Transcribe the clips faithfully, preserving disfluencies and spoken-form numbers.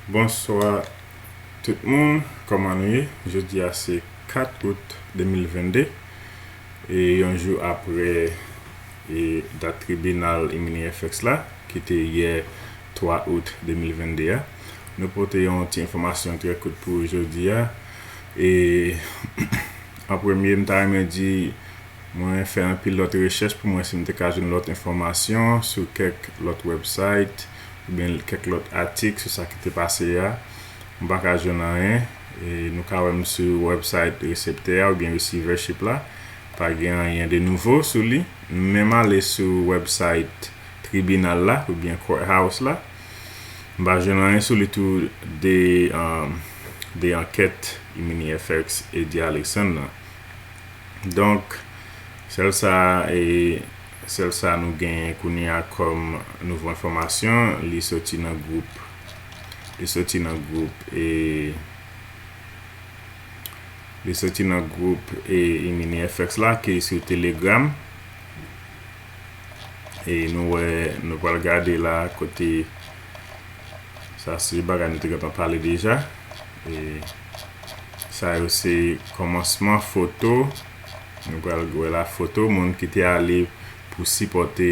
Bonswa tout moun, kòman nou ye? Jodi a se kat out de mil vennde, e yon jou apre e dat tribinal Imini F X la, ki te yè twa out de mil vennde a. Nou pote yon ti enfòmasyon trè kout pou jodi a. E an premye, m ta renmen di, mwen fè anpil lòt rechèch pou mwen si m te ka jwenn lòt enfòmasyon sou kèk lòt website oubyen kèk lòt atik sou sa ki te pase a. M pa ka jwenn anyen. E nou ka wè m sou website reseptè a oubyen receivership la. Pa gen anyen de nouvo sou li. M menm ale sou website tribinal la oubyen courthouse la. M pa jwenn anyen sou li tou de, um, de ankèt Imini F X Eddie Alexandre nan. Donk, sèl sa, e, sèl sa nou genyen kounye a kòm nouvo enfòmasyon, li soti nan gwoup, li soti nan gwoup, e, li soti nan gwoup, e, Imini F X la, ki sou Telegram. E nou wè, nou pral gade la kote sa se bagay nou te gentan pale deja. E sa yo se kòmansman foto. Nou pral wè la foto moun ki te ale pou sipòte,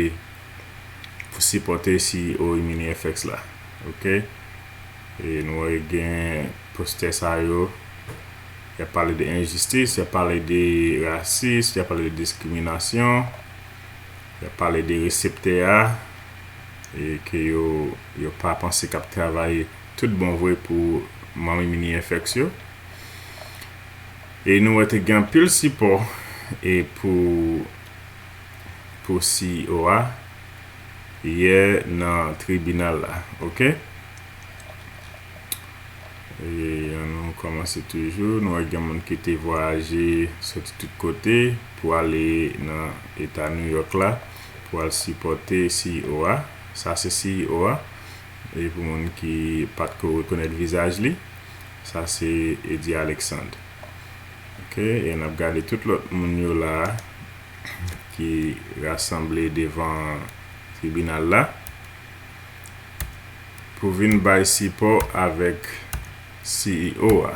pou sipòte C E O Imini F X la. Oke? E nou wè gen postè sa yo. Y ap pale de enjistis, y ap pale de rasis, y ap pale de diskriminasyon, y ap pale de reseptè a, e ke yo, yo pa panse k ap travay tout bon vre pou manm Imini F X yo. E nou wè te gen anpil sipò e pou, pou C E O a yè nan tribinal la, oke? E ann nou kòmanse toujou. Nou wè gen moun ki te vwayaje soti tout kote pou ale nan eta New York la, pou al sipòte C E O a. Sa se C E O a. E pou moun ki pa t ko rekonèt vizaj li, sa se Eddie Alexandre. Oke, e n ap gade tout lòt moun yo la ki rasanble devan tribinal la pou vin bay sipò avèk C E O a,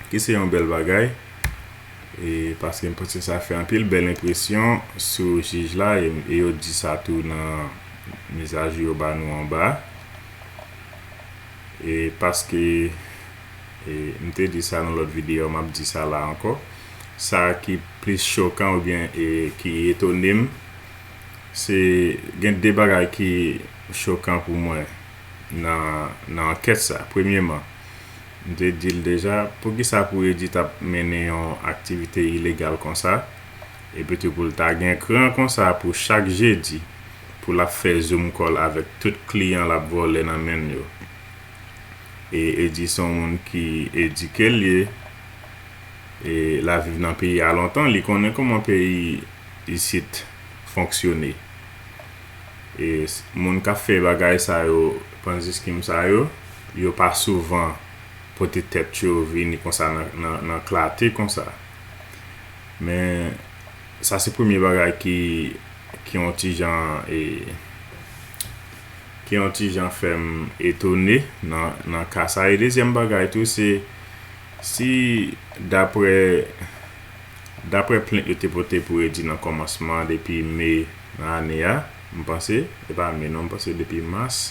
ki se yon bèl bagay, e paske m panse sa fè anpil bèl enpresyon sou jij la, e, e yo di sa tou nan mizajou yo ba nou anba a. E paske, e, m te di sa nan lòt videyo, m ap di sa la ankò. Sa ki plis chokan oubyen, e, ki etone m, se gen de bagay ki chokan pou mwen nan, nan ankèt sa. Premyeman, m te di l deja, poukisa pou Eddie t ap mennen yon aktivite ilegal konsa, epi tou pou l ta gen kran konsa pou chak jedi, pou l ap fè Zoom call avèk tout kliyan l ap vòlè nan men l yo. E Eddie se yon moun ki edike l ye, e l ap viv nan peyi a lontan, li konnen kòman peyi isit fonksyone. E s-, moun k ap fè bagay sa yo, Ponzi scheme sa yo, yo pa souvan pote tèt yo vini konsa nan, nan, nan klate konsa. Men sa se premye bagay ki, ki yon ti jan, e, ki yon ti jan fè m etone nan, nan ka sa. E dezyèm bagay tou, se si daprè, daprè plent yo te pote pou Eddie nan kòmansman depi me nan ane a, m panse, e pa me non, m panse depi mas,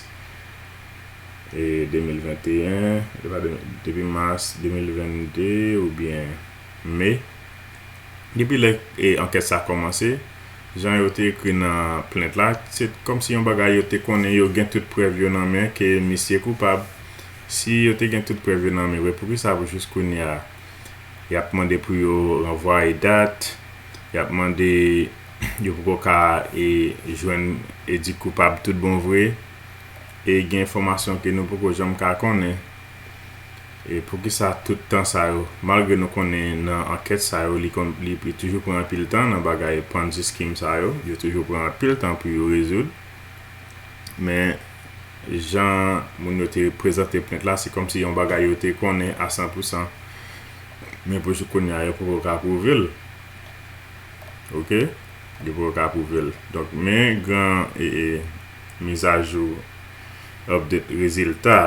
e, de mil venteyen, e pa de, depi mas de mil vennde oubyen me, depi lè, e, ankèt sa kòmanse, jan yo te ekri nan plent la, se kòmsi yon bagay yo te konnen, yo gen tout prèv yo nan men ke misye koupab. Si yo te gen tout prèv yo nan men vre, poukisa pou jis kounye a, y ap mande pou yo ranvwaye dat, y ap mande, yo poko ka, e, jwenn Eddie koupab tout bon vre, e gen enfòmasyon ke nou poko janm ka konnen. E poukisa tout tan sa yo, malgre nou konnen nan ankèt sa yo, li konn, li, li toujou pran anpil tan nan bagay Ponzi scheme sa yo, yo toujou pran anpil tan pou yo rezoud. Men, jan moun yo te prezante plent la, se kòmsi yon bagay yo te konnen a san pou san. Men pou jouk kounye a, yo poko ka pwouve l. Oke? Yo poko ka pwouve l. Donk, men gran, e, e, mizajou, update rezilta.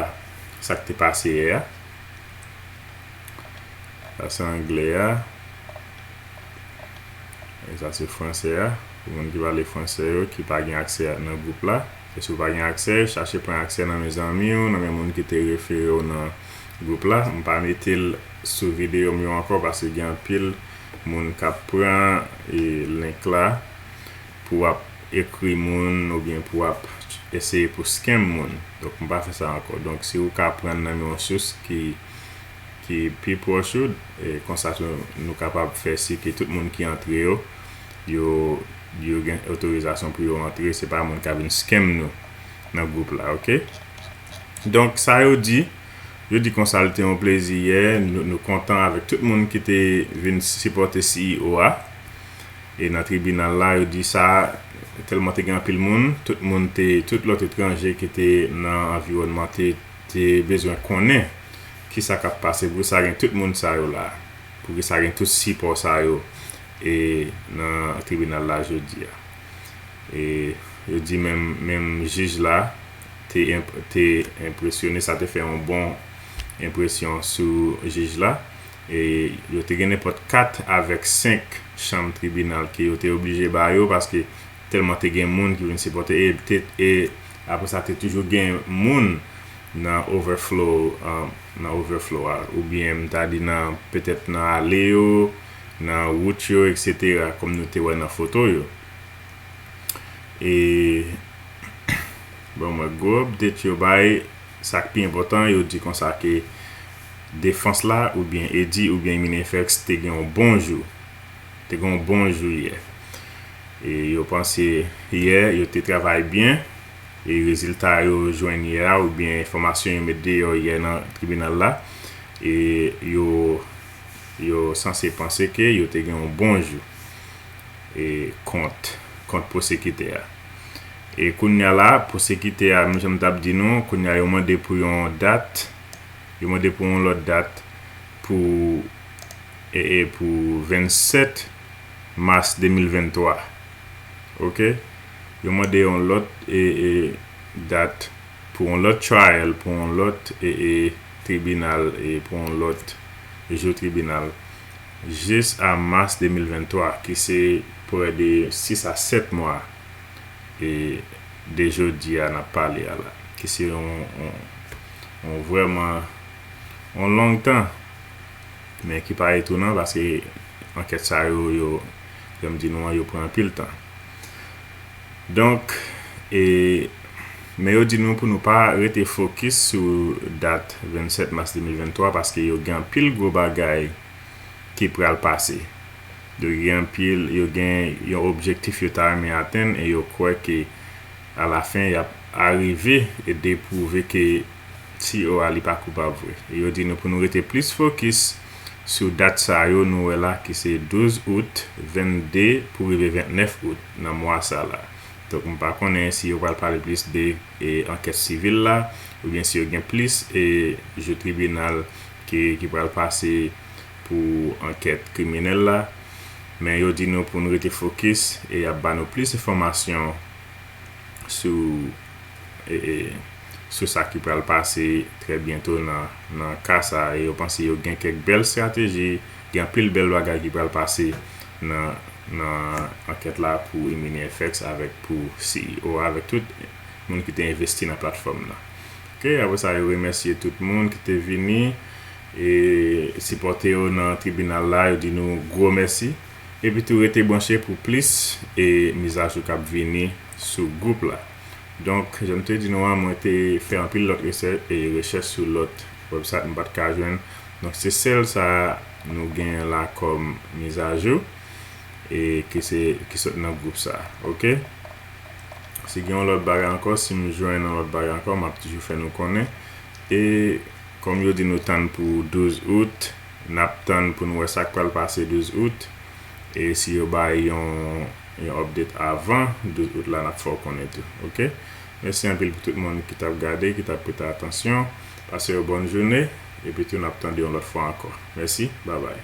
Sa k te pase yè a. Sa se anglè a. E sa se fransè a. Pou moun ki pale fransè yo, ki pa gen aksè nan gwoup la. E si w pa gen aksè, chache pran aksè nan men zanmi w, nan men moun ki te refere w nan gwoup la. M pa mete l sou videyo m yo ankò paske gen anpil moun k ap pran e, link la pou ap ekri moun oubyen pou ap eseye pou scam moun. Donk, m pa fè sa ankò. Donk, si w ka pran nan men yon sous ki, ki pi pwòch ou, e, konsa tou nou kapab fè si ke tout moun ki antre yo, yo, yo gen otorizasyon pou yo antre, se pa moun k ap vin scam nou nan gwoup la, oke? Donk, sa yo di, yo di konsa l te yon plezi yè, nou, nou kontan avèk tout moun ki te vin sipòte C E O a. E nan tribinal la, yo di sa, tèlman te gen anpil moun, tout moun te, tout lòt etranje ki te nan anviwònman te, te bezwen konnen ki sa k ap pase, poukisa gen tout moun sa yo la, poukisa gen tout sipò sa yo e nan tribinal la jodi a. E yo di menm, menm jij la te, enp- te enpresyone, sa te fè yon bon enpresyon sou jij la. E yo te gen nenpòt kat avèk senk chanm tribinal ke yo te oblije ba yo, paske tèlman te gen moun ki vin sipòte. E, te, e apre sa, te toujou gen moun nan overflow, um, nan overflow a, oubyen m ta di nan, petèt nan ale yo, nan wout yo, etsetera, kòm nou te wè nan foto yo. E, bon, mwen, gwo update yo bay, sa k pi enpòtan, yo di konsa ke defans la, oubyen Eddy, oubyen Minifex te gen yon bon jou. Te gen yon bon jou yè. E yo panse yè, yo te travay byen, e rezilta yo jwenn yè a, oubyen enfòmasyon yo met deyò yè nan tribinal la, e yo, yo sanse panse ke yo te gen yon bon jou, e kont, kont pwosekitè a. E kounye a la, pwosekitè a, menm jan m t ap di nou, kounye a yo mande pou yon dat, yo mande pou yon lòt dat pou, e, e pou vennsèt mas de mil venntwa. Oke? Yo mande yon lòt, e, e, dat pou yon lòt trial, pou yon lòt, e, e, tribinal, e pou yon lòt jou tribinal, jis a mas de mil venntwa, ki se prè de sis a sèt mwa, e, de jodi a n ap pale a la, ki se yon, yon, yon vrèman yon long tan, men ki pa etonan paske ankèt sa yo, yo, jan m di nou an, yo pran anpil tan. Donk, e, men yo di nou pou nou pa rete fokis sou dat vennsèt mas de mil venntwa paske yo gen anpil gwo bagay ki pral pase. Yo gen anpil, yo gen yon objektif yo ta renmen atenn e yo kwè ke alafen y ap arive e depwouve ke C E O a li pa koupab vre. E yo di nou pou nou rete plis fokis sou dat sa yo nou wè la ki se douz out, vennde pou rive vennèf out nan mwa sa la. Donk, m pa konnen si yo pral pale plis de, e, ankèt sivil la, oubyen si yo gen plis, e, jou tribinal ki, ki pral pase pou ankèt kriminèl la. Men yo di nou pou nou rete fokis e y ap ba nou plis enfòmasyon sou, e, e, sou sa ki pral pase trè byento nan, nan ka sa a. E yo panse yo gen kèk bèl estrateji, gen anpil bèl bagay ki pral pase nan, nan ankèt la pou Imini F X avèk pou C E O avèk tout moun ki te envesti nan platfòm nan. Oke, apre sa, yo remèsye tout moun ki te vini e sipòte yo nan tribinal la, yo di nou gwo mèsi. Epi tou rete branche pou plis e mizajou k ap vini sou gwoup la. Donk, jan m te di nou an, mwen te fè anpil lòt resè- e rechèch sou lòt website m pa t ka jwenn. Donk, se sèl sa a nou genyen la kòm mizajou e ki se, ki sot nan gwoup sa a. Oke? Si gen yon lòt bagay ankò, si m jwenn yon lòt bagay ankò, m ap toujou fè nou konnen. E kòm yo di nou tann pou douz out, n ap tann pou nou wè sa k pral pase douz out. E si yo bay yon, yon update avan douz out la, n ap fè w konnen tou. Oke? Mèsi anpil pou tout moun ki t ap gade, ki t ap prete atansyon. Pase yon bòn jounen. Epi tou, n ap tande yon lòt fwa ankò. Mèsi. Babay.